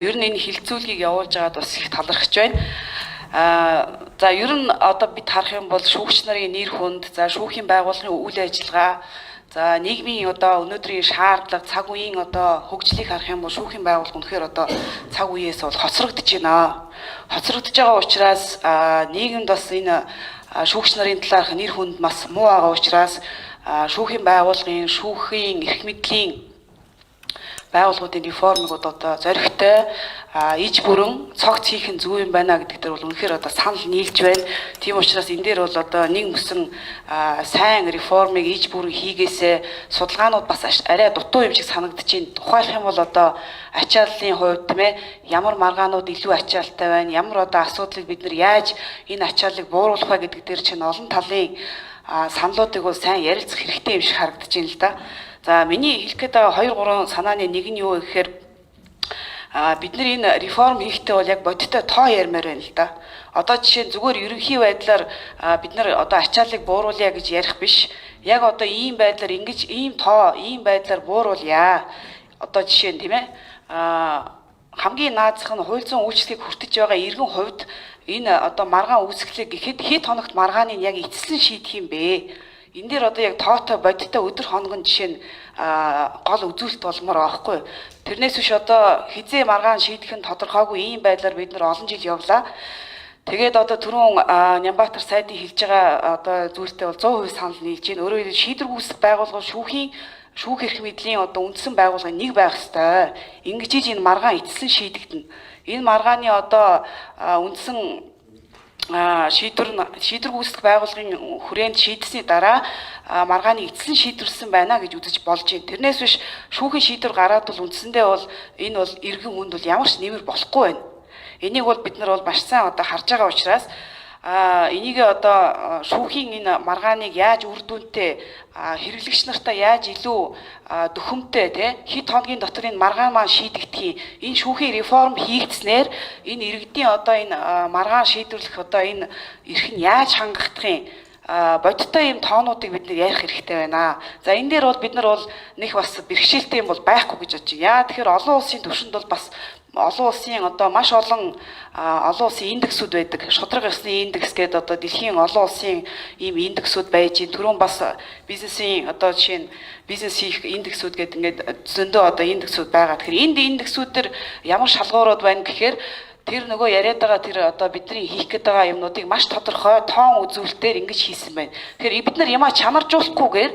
Ер нь энэ хилцүүлгийг явуулж байгаад бас их талархаж байна. За ер нь одоо бид харах юм бол шүүгч нарын нэр хүнд, за шүүхийн байгууллагын үйл ажиллагаа, за нийгмийн одоо өнөөдрийн шаардлага, цаг үеийн одоо хөгжлийг харах юм бол шүүхийн байгууллага үнэхээр одоо цаг үеэс бол хоцрогдож байна. Хоцрогдож байгаа учраас нийгэмд бас энэ шүүгч нарын талаарх нэр хүнд бас муу байгаа учраас шүүхийн байгууллагын, шүүхийн эрх мэдлийн байгууллагуудын реформыг одоо зоригтой иж бүрэн цогц хийх нь зөв юм байна гэдэг дээр бол үнэхээр одоо санал нийлж байна. Тийм учраас энэ дээр бол одоо нэг мөсөн сайн реформыг иж бүрэн хийгээсээ судалгаанууд бас арай дутуу юм шиг санагдаж байна. Тухайлах юм бол одоо ачааллын хувьд, тийм ээ, ямар маргаанууд илүү ачаалтай байна, ямар одоо асуудлыг бид нар яаж энэ ачааллыг бууруулах вэ гэдэг дээр чинь олон талын саналуудыг бол сайн ярилцах хэрэгтэй юм шиг харагдаж байна л да. За миний хэлэх гээд байгаа 2 3 санааны нэг нь юу гэхээр бид нар энэ реформ хийхдээ бол яг бодиттой тоо ярмаар байна л да. Одоо жишээ нь зүгээр ерөнхий байдлаар бид нар одоо ачааллыг бууруулъя гэж ярих биш. Яг одоо ийм байдлаар ингэж ийм тоо, ийм байдлаар бууруулъя. Одоо жишээ нь, тийм ээ, хамгийн наазах нь хууль зүйн үйлчлэгийг хүртэж байгаа иргэн хувьд энэ одоо маргаан үүсгэлээ гэхэд хэд хоногт маргааныг яг эцэслэн шийдэх юм бэ? Энэ дээр одоо яг тоотой бодиттой өдөр хоног нь жишээ нь гол үзүүлэлт болмоор байхгүй. Тэрнээс биш одоо хизээ маргаан шийдэх нь тодорхойгүй ийм байдлаар бид нар олон жил явлаа. Тэгээд одоо түрүүн Нямбатар сайдын хэлж байгаа одоо зүйлтэй бол 100% санал нийлж байна. Өөрөөр хэлбэл, шийдвэр гүйцэтгэх байгууллага шүүхийн шүүх эрх мэдлийн одоо үндсэн байгууллагын нэг байх ёстой. Ингэж иж энэ маргаан эцэслэн шийдэгдэнэ. Энэ маргааны одоо үндсэн шийдвэр шийдвэр гүйцэтгэх байгууллагын хүрээнд шийдсэний дараа маргааны эцэслэн шийдвэрлсэн байна гэж үзэж болж байна. Тэрнээс биш шүүхийн шийдвэр гараад бол үндсэндээ бол энэ бол иргэн хүнд бол ямар ч нэмэр болохгүй байна. Энийг бол бид нар бол маш сайн одоо харж байгаа учраас энийг одоо шүүхийн энэ маргааныг яаж үр дүнтэй, хэрэглэгч нартаа яаж илүү дөхөмтэй, те, хэд хоногийн дотор энэ маргаан маань шийдэгдэх юм. Энэ шүүхийн реформ хийгдснээр энэ иргэдийн одоо энэ маргаан шийдвэрлэх одоо энэ эрх нь яаж хангагдах юм, бодиттой юм тоонуудыг бид нэр ярих хэрэгтэй байна. За энэ дээр бол бид нар бол нэг бас бэрхшээлтэй юм бол байхгүй гэж бодож байна. Яа тэгэхээр олон улсын түвшинд бол бас олон улсын одоо маш олон олон улсын индексүүд байдаг. Шударга ёсны индекс гэдэг одоо дэлхийн олон улсын ийм индексүүд байж байна. Түрүүн бас бизнесийн одоо жишээ нь бизнес хийх индексүүд гэдэг ингээд зөндөө одоо индексүүд байгаа. Тэгэхээр энд индексүүд төр ямар шалгуурууд байна гэхээр тэр нөгөө яриад байгаа тэр одоо бидний хийх гээд байгаа юмнуудыг маш тодорхой тоон үзүүлэлтээр ингэж хийсэн байна. Тэгэхээр бид нар юмаа чанаржуулахгүйгээр,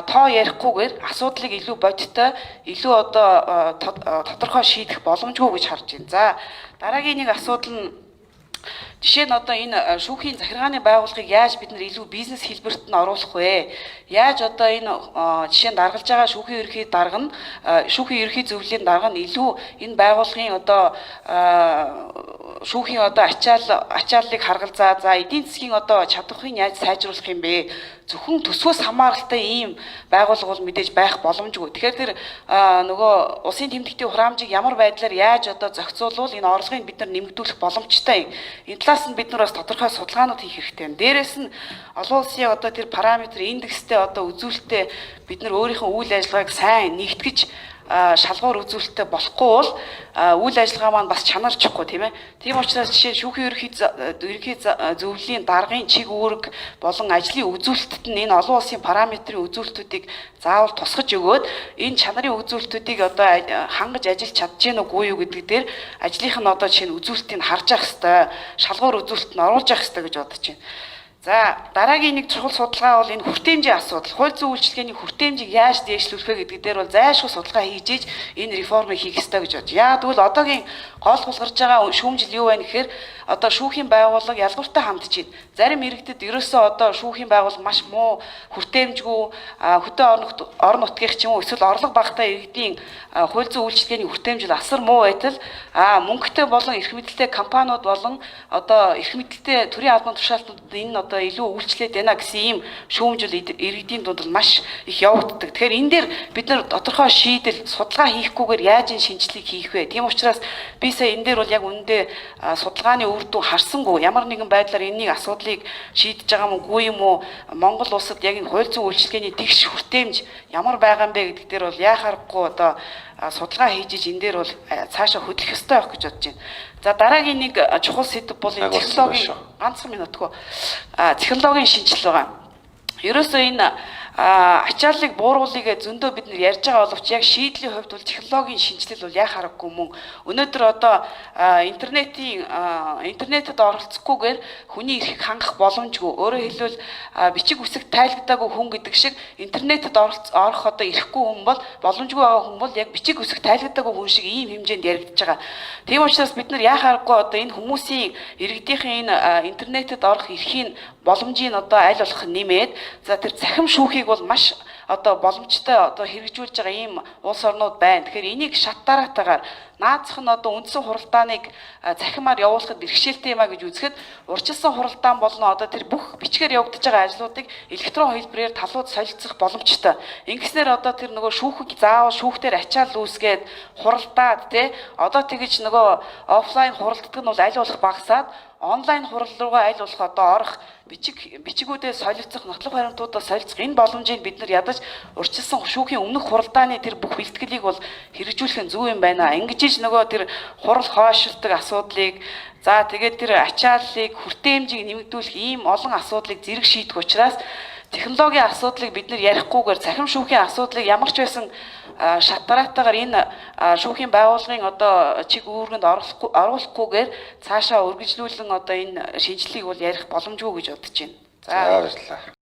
тоо ярихгүйгээр асуудлыг илүү бодиттой, илүү одоо тодорхой шийдэх боломжгүй гэж харж байна. За дараагийн нэг асуудал нь жишээ нь одоо энэ шүүхийн захиргааны байгууллагыг яаж бид нар илүү бизнес хэлбэрт нь оруулах вэ? Яаж одоо энэ жишээ нь даргалж байгаа шүүхийн ерөнхий дарга нь, шүүхийн ерөнхий зөвлөлийн дарга нь илүү энэ байгууллагын одоо шүүхийн одоо ачааллыг харгалзаа, за эдийн засгийн одоо чадварыг яаж сайжруулах юм бэ? Зөвхөн төсвөөс хамааралтай ийм байгууллага бол мэдээж байх боломжгүй. Тэгэхээр тэр нөгөө улсын тэмдэгтийн хураамжийг ямар байдлаар яаж одоо зохицуулвал энэ орлогыг бид нар нэмэгдүүлэх боломжтой юм. Энэ талаас нь бид нар бас тодорхой судалгаанууд хийх хэрэгтэй юм. Дээрээс нь олон улсын одоо тэр параметр индекстэй одоо үзүүлэлтээ бид нар өөрийнхөө үйл ажиллагааг сайн нэгтгэж шалгуур үзүүлэлттэй болохгүй бол үйл ажиллагаа маань бас чанарчихгүй, тийм ээ. Тийм учраас жишээ шүүхийн ерөнхий зөвлөлийн даргын чиг үүрэг болон ажлын үзүүлэлтэд нь энэ олон улсын параметрын үзүүлэлтүүдийг заавал тусгаж өгөөд энэ чанарын үзүүлэлтүүдийг одоо хангаж ажиллаж чадж гэнэ үгүй юу гэдэг дээр ажлынх нь одоо жишээ нь үзүүлэлтийг харж явах хэвээр, шалгуур үзүүлэлт нь оруулж явах хэвээр гэж бодож байна. За дараагийн нэг чухал судалгаа бол энэ хүртээмжийн асуудал. Хууль зүйн үйлчилгээний хүртээмжийг яаж дээшлүүлэх вэ гэдэг дээр бол зайлшгүй судалгаа хийж иж энэ реформыг хийх ёстой гэж бодож. Яа тэгвэл одоогийн гол тулгарч байгаа шүүмжил юу вэ гэхээр одоо шүүхийн байгууллага ялгууртай хандж байна. Зарим иргэдэд ерөөсөө одоо шүүхийн байгууллага маш муу, хүртээмжгүй, хөдөө орон нутгийнх ч юм уу эсвэл орлого багатай иргэдийн хууль зүйн үйлчилгээний хүртээмжил асар муу байтал мөнгөтэй болон эрх мэдэлтэй компаниуд болон одоо эрх мэдэлтэй төрийн албан тушаалтнуудад энэ нь одоо илүү үйлчлээд байна гэсэн ийм шүүмжил иргэдийн дунд бол маш их явагддаг. Тэгэхээр энэ дээр бид нар тодорхой шийдэл судалгаа хийхгүйгээр яаж энэ шинжилгээг хийх вэ? Тийм учраас би сая энэ дээр бол яг үнэндээ судалгааны үр дүн харсангүй, ямар нэгэн байдлаар энэнийг асуудлыг шийдэж байгаа юм уу юм уу, Монгол улсад яг энэ хууль зүйн үйлчилгээний тэгш хүртээмж ямар байгаа юм бэ гэдэг дээр бол яах аргагүй одоо судалгаа хийж иж энэ дээр бол цаашаа хөдлөх ёстой байх гэж бодож байна. За, дараагийн нэг чухал сэдэв бол энэ Цаг болсон технологийн шүү. ганцхан минутгүй технологийн шинэчлэл байгаа. Ерөөсөө энэ ачааллыг бууруулъя зөндөө бид нар ярьж байгаа боловч яг шийдлийн хувьд бол технологийн шинэчлэл бол яа хараггүй мөн. Өнөөдөр одоо интернетийн интернетэд оролцохгүйгээр хүний эрхийг хангах боломжгүй. Өөрөөр хэлбэл, бичиг үсэг тайлагдаагүй хүн гэдэг шиг интернетэд орох одоо эрхгүй хүн бол, боломжгүй байгаа хүн бол яг бичиг үсэг тайлагдаагүй хүн шиг ийм хэмжээнд яригдж байгаа. Тийм учраас бид нар яа хараггүй одоо энэ хүмүүсийн, иргэдийнхэн энэ интернетэд орох эрхийн боломжийг одоо аль болох нэмээд, за, тэр цахим шүүхийг бол маш одоо боломжтой одоо хэрэгжүүлж байгаа ийм улс орнууд байна. Тэгэхээр энийг шат дараатайгаар наацх нь одоо үндсэн хуралдааныг цахимаар явуулахад бэрхшээлтэй юм а гэж үзэхэд урьдчилсан хуралдаан болон одоо тэр бүх бичгээр явагдаж байгаа ажлуудыг электрон хэлбэрээр талууд солилцох боломжтой. Ингэснээр одоо тэр нөгөө шүүхийг заавал шүүхтэр ачаал үүсгээд хуралдаад те одоо тэгэж нөгөө офлайн хуралддаг нь бол аль болох багасаад, онлайн хурал руугаа аль болох одоо орох, бичгүүдээ солилцох, нотлох баримтуудаа солилцох энэ боломжийг бид нар ядаж урьдчилсан шүүхийн өмнөх хуралдааны тэр бүх бэлтгэлийг бол хэрэгжүүлэх нь зөв юм байна. Ингэж иж нөгөө тэр хурал хойшилдаг асуудлыг, за, тэгээд тэр ачааллыг, хүртээмжийг нэмэгдүүлэх ийм олон асуудлыг зэрэг шийдэх учраас технологийн асуудлыг бид нар ярихгүйгээр, цахим шүүхийн асуудлыг ямар ч байсан шат дараатайгаар энэ шүүхийн байгууллагын одоо чиг үүргэнд оруулахгүйгээр цаашаа үргэлжлүүлэн одоо энэ шинэчлэлийг бол ярих боломжгүй гэж бодож байна. За, баярлалаа.